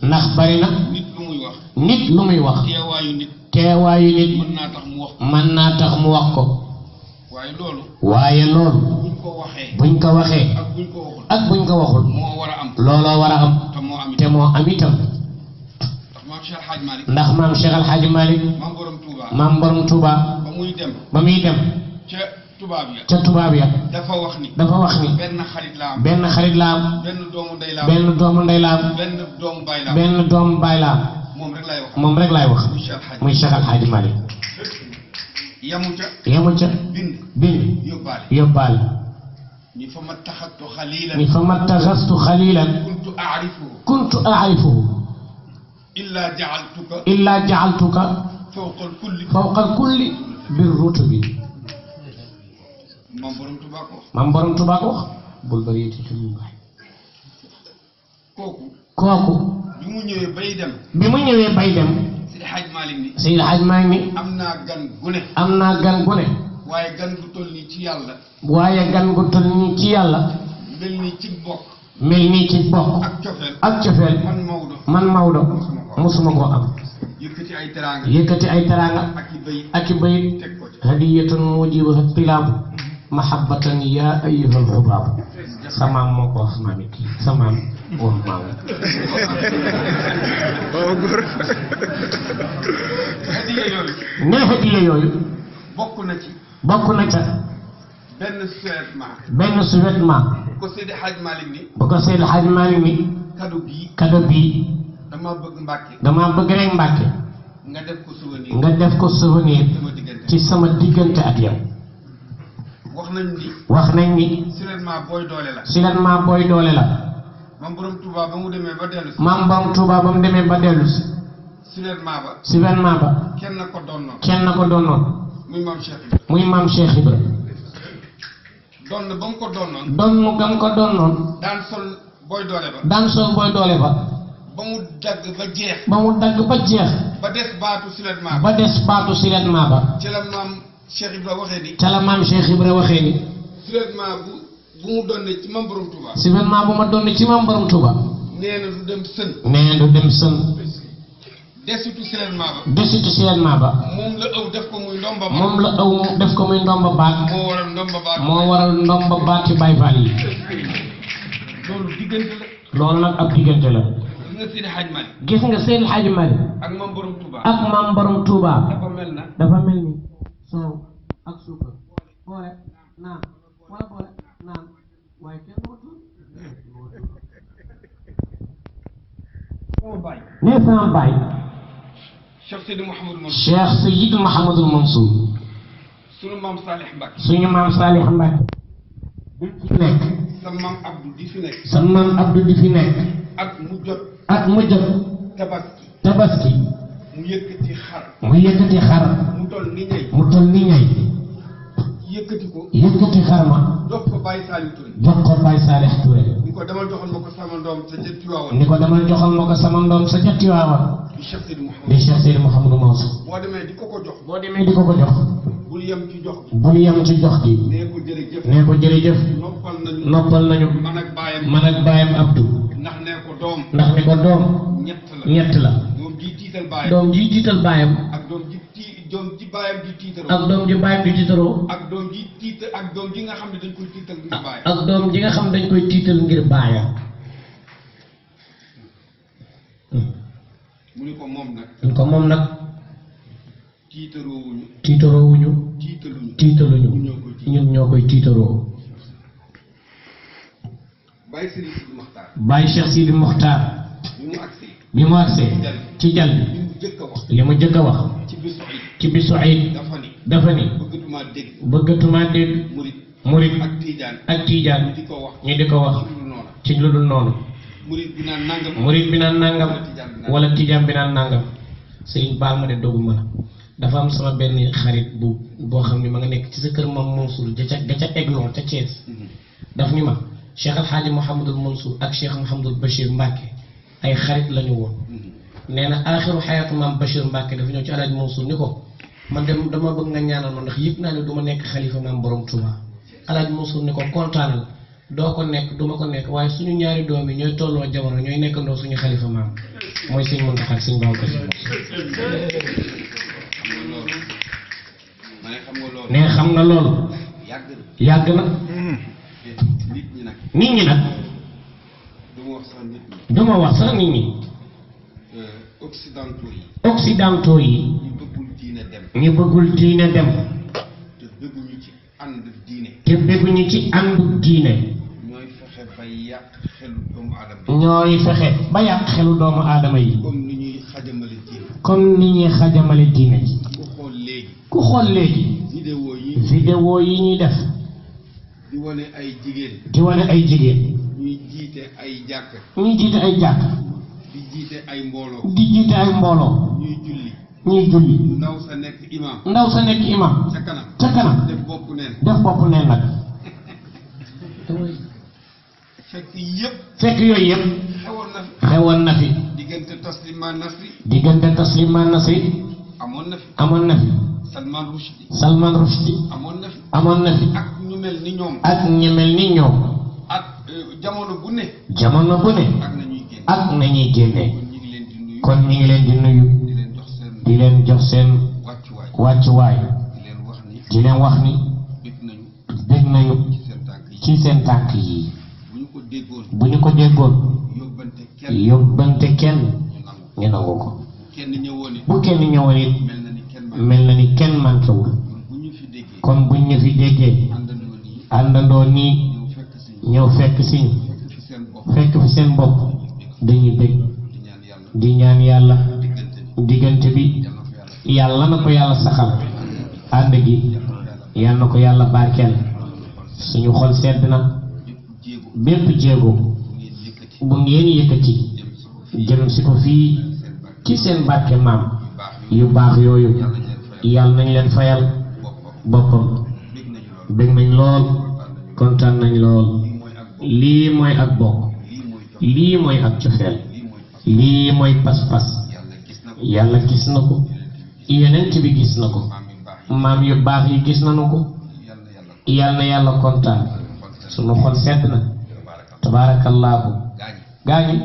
ndax bari na nit lu muy wax teewaayu nit mën naa tax mu wax ko waaye loolu buñ ko waxee ak buñ ko waxul looloo war a am te moo am itam ndax maam Cheikh Al Hadj Malick maam borom Touba ba muy dem ca tubaab ya dafa wax ni benn xarit la am benn doomu ndey la am benn doomu baay la am moom rek laay wax muy Cheikh Al Hadj Malick yamu ca bind yóbbaale ni fa ma taxastu xalilan kuntu aarifuhu illa jacaltuka fawqa alkulli bir rutubi maam borom Tuubaa ko wax bul bari yéeti ci lu baay kooku bi mu ñëwee bay dem Seydi Hadj Malick ni am naa gan gu ne waaye gan gu toll nii ci yàlla mel nii ci bokk ak cofeel man Maodo mosuma koo am yëkkati ay teraanga ak i bayit hadiyatan mujiba tilaabu mahabbatan ya ayyuhal xubaab samaam moo ko wax maam it samaam wax maam ne hadiya yooyu bokk na ca benn sous-vêtement bu ko Seydi Hadj Malick ni kado bii dama bëgg rek Mbàkke nga def ko souvenir ci sama diggante ak yow wax nañ ni siletment booy doole la maam borom Touba ba mu demee ba dellu si siletment ba kenn ko donnoon muy maam Cheikh Ibra donn ba mu ko donnoon daan sol booy doole ba ba mu dagg ba jeex ba des baatu siletment ba ca la maam Cheikh Ibra waxee ni siletment bu mu donne ci maam borom Touba siletment bu ma donne ci maam borom Touba nee na du dem sën desitu siletment ba moom la ëw def ko muy ndomba baat moo waral ndomba baat ci Baay Faal yi loolu nag ab diggante la gis nga Seydi Hadj Malick ak maam borom Touba dafa mel ni soow ak suukar boole naan waaye kenn wootul nee sama baay Cheikh Seydi Mouhamadul Mansour suñu maam Salih Mbacke di fi nekk sa maam Abdou di fi nekk at mu jot tabaski mu yëkkati xar mu toll ni ñay yëkkati xar ma jox ko Baye Salih Touré ni ko demal joxal ma ko sama ndoom sa ca Tiwaawan di Cheikh Seydi Mouhamadou Mansour boo demee di ko ko jox bul yem ci jox gi nee ko jërëjëf noppal nañu man ak baayam Abdou ndax ne ko doom ñett la doom ji tiital baayam ak doom ji baayam di tiitaroo ak doom ji nga xam dañ koy tiital ngir baayam mu ni ko moom nag tiitaroowuñu tiitaluñu ñun ñoo koy tiitaroo Baye Cheikh Sidi Mokhtar bi mu agsee ci jal bi li mu jëkk a wax ci bisu Iid dafa ni bëggatuma dégg murit ak tiijaan ñu di ko wax ci lu dul noonu murit bi naan nangam wala tiijaan bi naan nangam sëriñ baal ma de doguma la dafa am sama benn xarit boo xam ne ma nga nekk ci sa kër Maam Mansour ga ca Aiglon ca Thiès daf ni ma Cheikh Al Hadj Mouhamadul Mansour ak Cheikh Mouhamadul Bachir Mbacke ay xarit lañu woon nee na aaxiru xayaatu maam Bachir Mbacke dafa ñëw ci El Hadj Mansour ni ko man dem dama bëgg nga ñaanal ma ndax yëg naa ne du ma nekk xalifa maam borom Touba El Hadj Mansour ni ko kontaanal doo ko nekk duma ko nekk waaye suñu ñaari doom yi ñooy tolloo jamono ñooy nekkandoo suñu xalifa maam mooy sëñ Muntaxa ak sëñ Babacar ne xam nga loolu yàgg na nit ñi nag duma wax sax nit ñi occidentaux yi ñu bëggul diine dem te bëgguñu ci àndu diine ñooy fexe ba yàq xelu doomu aadama yi comme ni ñuy xajamale diine ji ku xool léegi vidéo yi ñuy def di wane ay jigéen ñuy jiite ay jàkk di jiite ay mbooloo ñuy julli ndaw sa nekk imam ca kanam def bopp neen nag fekk yooyu yëpp xewoon na fi diggante Taslima Nasri amoon na fi Salman Rushdie amoon na fi ak ñu mel ni ñoom jamono bu ne ak nañuy génne kon ñi ngi leen di nuyu di leen jox seen wàccuwaay di leen wax ni bég nañu ci seen tànk yi bu ñu ko déggoon yóbbante kenn ñu nangu ko bu kenn ñëwoon it mel na ni kenn mànkewul kon buñ ñu fi déggee àndandoo nii ñëw fekk fi seen bopp dañuy bég di ñaan yàlla diggante bi yàlla na ko yàlla saxal ànd gi yàlla na ko yàlla barkeel suñu xol sedd na bépp jéego bu ngeen yëkkati jëm si ko fii ci seen barke maam yu baax yooyu yàlla nañ leen fayal boppam bég nañ lool kontaan nañ lool lii mooy ak bokk lii mooy ak cofeel lii mooy pas-pas yàlla gis na ko yonent bi gis na ko maam yu baax yi gis nañu ko yàlla na yàlla kontaan sunu xol sedd na tabaarakallaahu gaañi